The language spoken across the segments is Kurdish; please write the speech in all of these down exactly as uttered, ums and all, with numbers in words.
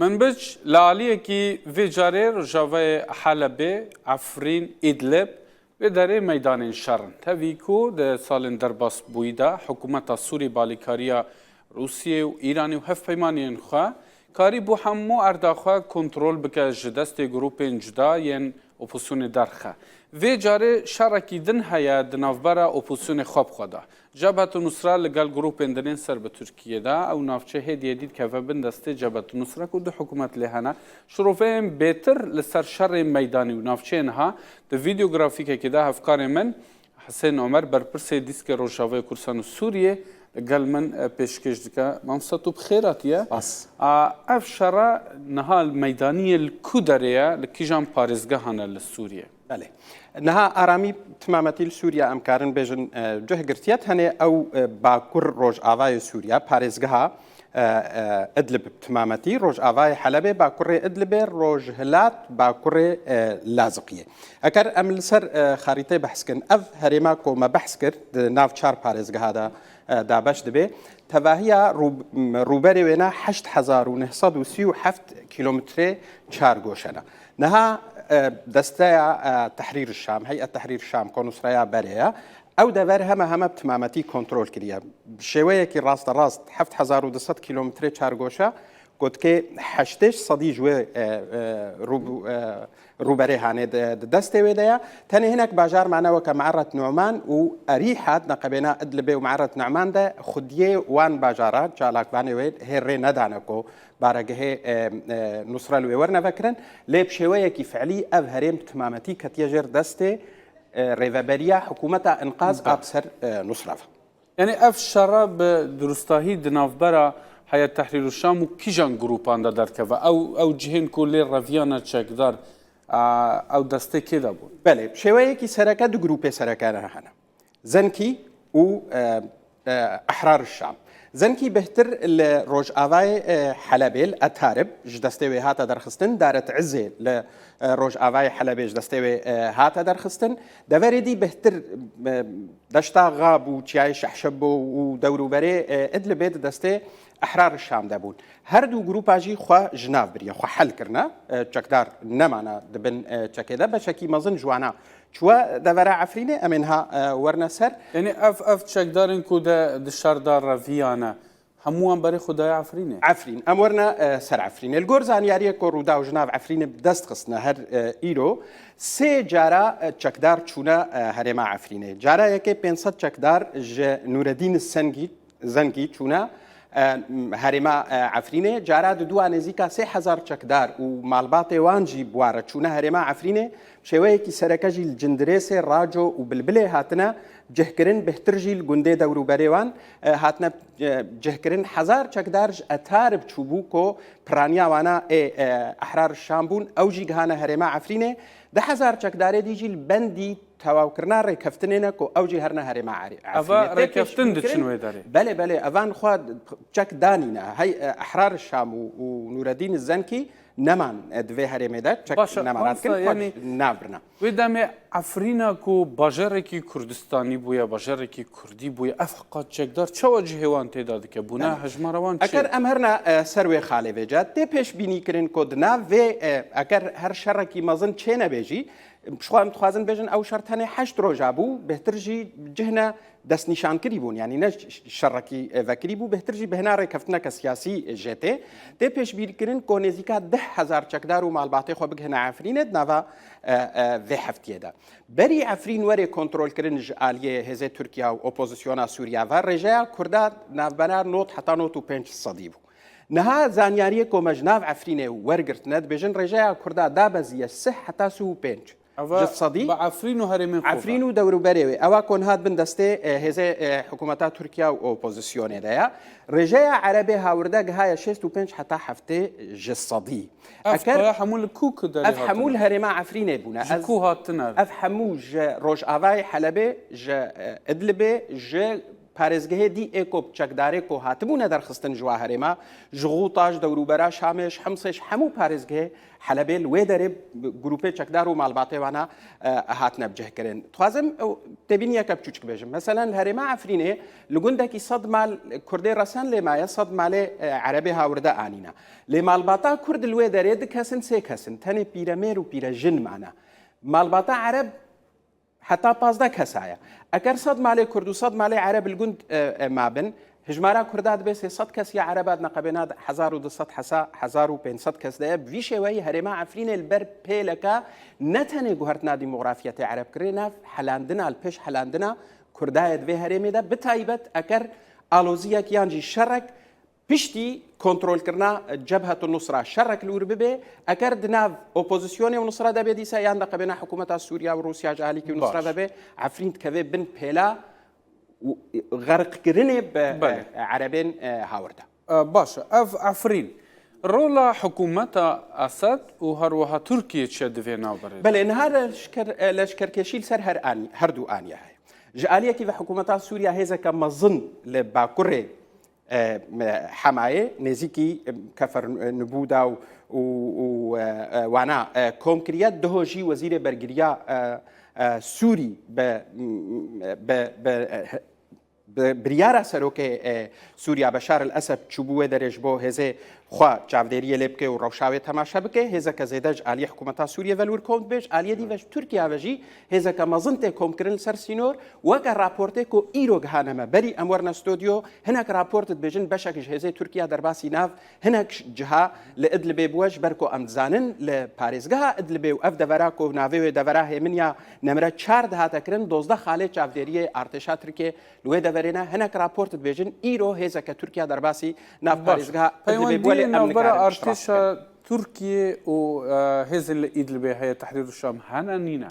Minbic, li aliyekî vê carê rojavayê Helebê, Efrîn, Îdlib, wê derê meydanên şer in. Tevî ku di salên derbasbûyî de hikûmeta Sûrî bi alîkariya Rûsiyê û Îranê û hevpeymaniyên xwe karîbû hemû erda xwe kontrol bike, ji destê grûpên cuda yên opozisyonê derxe. Vê carê şerekî din heye di navbera opozisyonê xwe bi xwe de. Cebhet û Nusra li gel grûpên din ên ser bi Tirkiyê de, ew navçe hêdî hêdî dikeve bin destê Cebhet û Nusra ku du hikûmet lê hene. Şiroveyên bêtir li ser şerên meydanî û navçeyên ha di vîdeografîkekê de hevkarê min Hisên Omer, berpirsê Dîskê Rojavayê Kurdistan û Sûriyê, li gel min, e, pêşkêş dike. Mamosta, tu bi xêr hatiye. Spas. A, ev şera niha meydanî ye, li ku derê ye, li kîjan parêzgehan e li Sûriyê? Belê. Niha aramî timametî li Sûriye em karin bêjin, e, cih girtiye. Tenê ew, e, bakur rojavayê Sûriye, parêzgeha, e, e, Idlib bi timametî, rojavayê Helebê, bakurê Idlibê, rojhilat, bakurê, e, Laziqiyê. Eger em li ser, e, xarîtê behs kin, ev herêma ku me behs kir, di nav çar parêzgeha de, e, dabeş dibe. Tevahiya rû-, rûberê wê ne heşt hezar û neh sed û sî û heft kîlometrê çar goşe ne. Niha, e, desteya, e, Tehrîr Şam, Heyet Tehrîr Şam, ku Nusraya berê ye, ew dever heme heme bi timametî kontrol kiriye. Bi şêweyekî rasterast heft hezar û du sed kîlometrê çar goşe, gotikê heştê sedî ji wê, e, e, rû-, e, rûberê hanê di, di destê wê de ye. Tenê hinek bajar mane weke Me'eret Nu'man û Erîha di neqebêna Idlibê û Me'eret Nu'man de xwediyê wan bajara, çalakvanê wê hê rê nedane ku baregehê, e, e, Nusra li wê werne vekirin. Lê bi şêweyekî fi'lî ev herêm bi timametî ketiye jêr destê, e, rêveberiya hikûmeta înqaz a bi ser, e, Nusra ve. Yanî ev şera bi durustahî di navbera Heyet Tehrîr û Şam û kîjan grûpan de derdikeve? Ew, ew cihên ku lê reviyane çekdar, a, ew destê kê de bûn? Belê, şêweyekî sereke du grûpê sereke hene. Zenkî û, e, e, Ehrar Şam. Zenkî bêhtir li rojavayê, e, Helebê, li Etarib ji destê wê hate derxistin, Daret Izê li, e, rojavayê Helebê ji destê wê, e, hate derxistin. Deverê dî bêhtir, e, Deşta Xab û Çiyayê Şehşebo û dewrûberê, e, Idlibê di destê Ehrar Şam de bûn. Her du grûpa jî xwe ji nav biriye, xwe hel kirine. E, çekdar nemane di bin, e, çekê de. Beşekî mezin ji wana çûye devera Efrînê, em ê niha, e, werine ser. Yanî ev, ev çekdarên ku de di şer de reviyane, hemû wan berê xwe daye Efrînê? Efrîn. Em werine, e, ser Efrînê. Li gor zanyariyê ku Rûdaw ji nav Efrînê bi dest xistine her, e, îro, sê cara, e, çekdar çûne, e, herêma Efrînê. Cara yekê pênc sed çekdar ji Nûredîn Sengî, Zengî çûne, e, herêma, e, Efrînê. Cara diduwa nêzîka sê hezar çekdar û malbatê wan jî bi wan re çûne herêma Efrînê. Şêweyekî sereke jî li Cindirêsê, Raco û Bilbilê hatine cihkirin, bêhtir jî li gundê dewrûberê wan, e, hatine, e, cihkirin. Hezar çekdar ji Etarib çûbû ku piraniya wana ê, e, Ehrar Şam bûn, ew jî gihane herêma Efrînê. Du hezar çekdarê dî jî li bendî tewawkirina rêkeftinê ne ku ew jî herine herêma Erî-, Efrînê. Eva rêkeftin diçin wê derê? Belê, belê, evan xwe çek danîne. Hey, e, Ehrar Şam û, û Nûredîn Zenkî neman, e, di vê herêmê de çek nemarat kin, xwe yanî nav birine. Wê demê Efrîna ku bajarekî Kurdistanî bûye, bajarekî Kurdî bûye, ev qat çekdar çawa cihê wan tê de dike? Bûna hejmara wan çi? Eger em herine, e, ser wê xalê vêca, tê pêşbînî kirin ku di nav vê, e, eger her şerekî mezin çênebe jî, ji xwe em dixwazin bêjin ew şer tenê heşt roja bû, bêhtir jî cihne destnîşankirî bûn, yanî ne ş-, şerekî, e, vekirî bû, bêhtir jî bihêna rêkeftineke siyasî, e, jê tê. Tê pêşbîrkirin ku nêzîka deh hezar çekdar û malbatê xwe bigihine Efrînê di nava, e, e, vê heftiyê de. Berî Efrîn were kontrolkirin ji aliyê hêzê Tirkiye û opozisyona Sûriye ve, rêjeya Kurda navbera nod heta nod û pênc sedî bû. Niha zanyariyê ku me ji nav Efrînê wergirtine, dibêjin rêjeya Kurda dabeziye sih heta sih û pênc. Eva ji sedî. Bi Efrîn û herêmên xwe Efrîn ve. Û dewrûberê wê. Ewa ku niha di bin destê, e, hêzê, e, hikûmeta Tirkiye û opozisyonê de ye. Rêjeya Erebê hawirde gihaye şêst û pênc heta heftê ji sedî. Ev Eker kaya hemû li ku ku derê ev hemû hatine? Li herêma Efrînê bûne. Ji Ez, ku hatine? Ev hemû ji rojavayê Helebê, ji, e, Idlibê, ji parêzgehê dî ê ku çekdarê ku hatibûne derxistin ji wa herêma, ji Xûta, ji dewrûbera Şamê, ji Himsê, ji hemû parêzgehê Helebê li wê derê grûpê çekdar û malbatê wana, e, hatine bicihkirin. Dixwazim, e, têbîniyeke biçûçik bêjim. Meselen li herêma Efrînê li gundekî sed mal Kurdê resen lê maye, sed malê, e, Erebê hawirde anîne. Lê malbata Kurd li wê derê du kesin, sê kesin. Tenê pîremêr û pîrejin mane. Malbata Ereb heta pazdeh kesa ye. Eger sed malê Kurd û sed malê Ereb li gund, e, e, mabin, hijmara Kurda dibe sê sed kes, ya Ereba di neqebêna hezar û du sed hesa, hezar û pênc sed kes de ye. Bi vî şêweyî herêma Efrînê li ber pêleke ne tenê guhertina demografiyetê Ereb kirê, nav helandina, li pêş helandina Kurda ye di vê herêmê de, bi taybet eger aloziyek yan jî şerek piştî kontrolkirina Cebhetu Nusra şerek li wir bibe, eker di nav opozisyonê û Nusra de bê dîsa yan de qebêna hikûmeta Sûriya û Rûsya ji alîkî û Nusra Baş. de bê, Efrîn dikeve bin pêla û xerqkirinê bi, Belê. e, Erebên, e, hawir de. E, baş e. Ev Efrîn rola hikûmeta Esed û her wiha Tirkiye çi ye di vê navberê de? Belê, niha leşker, e, leşkerkeşî li ser her anî, her du aniye heye. Ji aliyekî ve hikûmeta Sûriya hêzeke mezin li bakurê e, Hemayê, nêzîkî, e, Kefer Nibûda û, û, û, e, e, wana, e, kom kiriye. Duho jî wezîrê bergiriya, e, e, Sûrî bi, bi, bi, e, bi biryara serokê, e, Sûriya Beşar el Esed çûbû wê derê ji bo hêzê xwe çavdêriyê lê bike û rewşa wê temaşe bike. Hêzeke zêde ji aliyê hikûmeta Sûriyê ve li wir kom dibe, ji aliyê dî ve ji Tirkiya ve jî hêzeke mezin tê komkirin li ser sînor. Weke raportê ku îro gihane me, berî em werine stodyo, hinek raport dibêjin beşek ji hêzê Tirkiya derbasî nav hinek ciha li Idlibê bûye, ji ber ku em dizanin li parêzgeha Idlibê û ev devera ku navê wê devera hêmin ya nemre çar dihate kirin, dozdeh xalê çavdêriyê artêşa Tirkiyê li wê deverê ne. Hinek raport dibêjin îro hêzeke Tirkiya derbasî nav Baş. parêzgeha Idlibê bûye, lê Peywendiyê em navbera nikarin piştrast bikin. artêşa Tirkiyê û, e, hêzên li Idlibê heye, Tehrîr Şam hene nîne?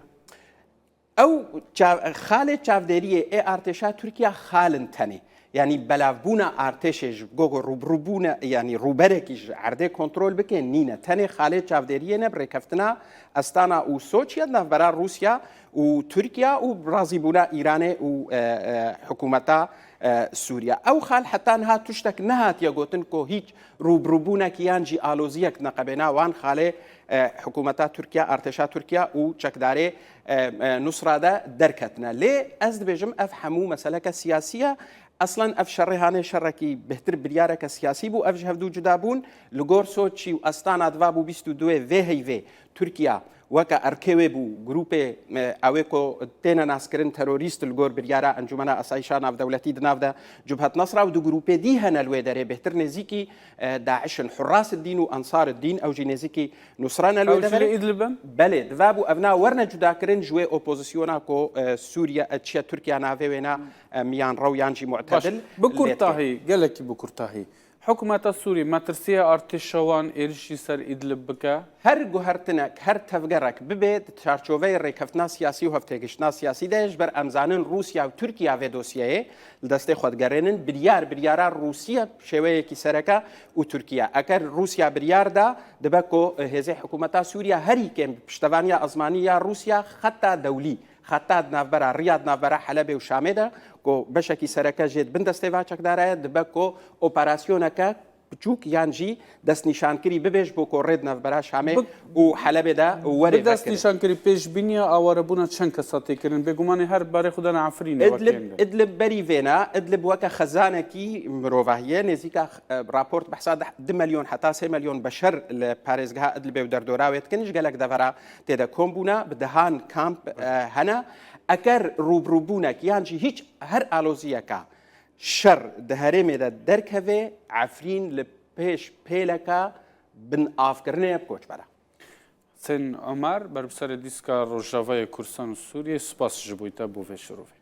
Ew çav-, xalê çavdêriyê ê artêşa Tirkiya xal in tenê. Yanî belavbûna artêşê ji gogo rûbirûbûne, yanî rûberekî ji erdê kontrol bike nîne. Tenê xalê çavdêriyê ne bi rêkeftina Astana û Soçiya di navbera Rûsya û Tirkiya û razîbûna Îranê û, e, e, hikûmeta, e, Sûriya. Ew xal heta niha tiştek nehatiye gotin ku hîç rûbirûbûnek yan jî aloziyek di neqebêna wan xalê, e, hikûmeta Tirkiya, artêşa Tirkiya û çekdarê, e, e, Nusra de derketine. Lê ez dibêjim ev hemû meseleke siyasî ye. Eslen ev şerê hanê şerekî bêhtir biryareke siyasî bû. Ev ji hevdû cuda bûn. Li gor Soçî û Astana di va bû bîst û duê vê heyvê Tirkiya weke erkê wê bû, grûpê, e, ew ê ku têne naskirin terorîst li gor biryara Encûmena Asayîşa Navdewletî di nav de Cubhet Nesra û du grûpê dî hene li wê derê bêhtir nêzîkî, e, Daişin, Hurras Dîn û Ensar Dîn, ew jî nêzîkî Nusra ne li wê Ew jî deverê. li Îdlib in? Belê, di va bû evna werne cudakirin ji wê opozisyona ku, e, Sûriye, e, çiye Tirkiya navê wê na, e, miyan rew yan jî Baş. mu'tedil Bi lê dike. kurtahî, gelekî bi kurtahî. Hikûmeta Sûrî metirsiya artêşa wan êrişî ser Îdlib bike? Her guhertinek, her tevgerek bibe di çarçoveyê rêkeftina siyasî û hevtêgiştina siyasî de ye, ji ber em zanin Rûsya û Tirkiya vê dosyeyê li destê xwe digerênin. Biryar, biryara Rûsya bi şêweyekî sereke û Tirkiya. Eger Rûsya biryar da, dibe ku hêzê hikûmeta Sûriya herî kêm bi piştevaniya ezmanî ya Rûsya xeta dewlî, xeta di navbera, riya di navbera Helebê û Şamê de ku beşekî sereke jê di bin destê va çekdara ye, dibe ku operasyoneke biçûk yan jî destnîşankirî bibe ji bo ku rê di navbera Şamê Bi- û Helebê de were Bi dest vekirin. nîşankirî pêşbîniya awarebûna çend kesa tê kirin? Bêgumanê her barê xwe dana Efrînê Idlib, wekî Idlib berî vêna, Idlib weke xezanekî mirovahî ye, nêzîka, e, raport behsa deh, du milyon heta sê milyon beşer li parêzgeha Idlibê û derdora wê dikin, ji gelek devera tê de kom bûne, bi dehan kamp, e, hene. Eger rûbirûbûnek yan jî hîç her aloziyeka şer di herêmê de derkeve, Efrîn li pêş pêleka binavkirinê ye bi koçbera. Husên Omer, berbiçarê Dîska Rojavayê Kurdistan û Sûriyê, spas ji bo te bo vê şirovê.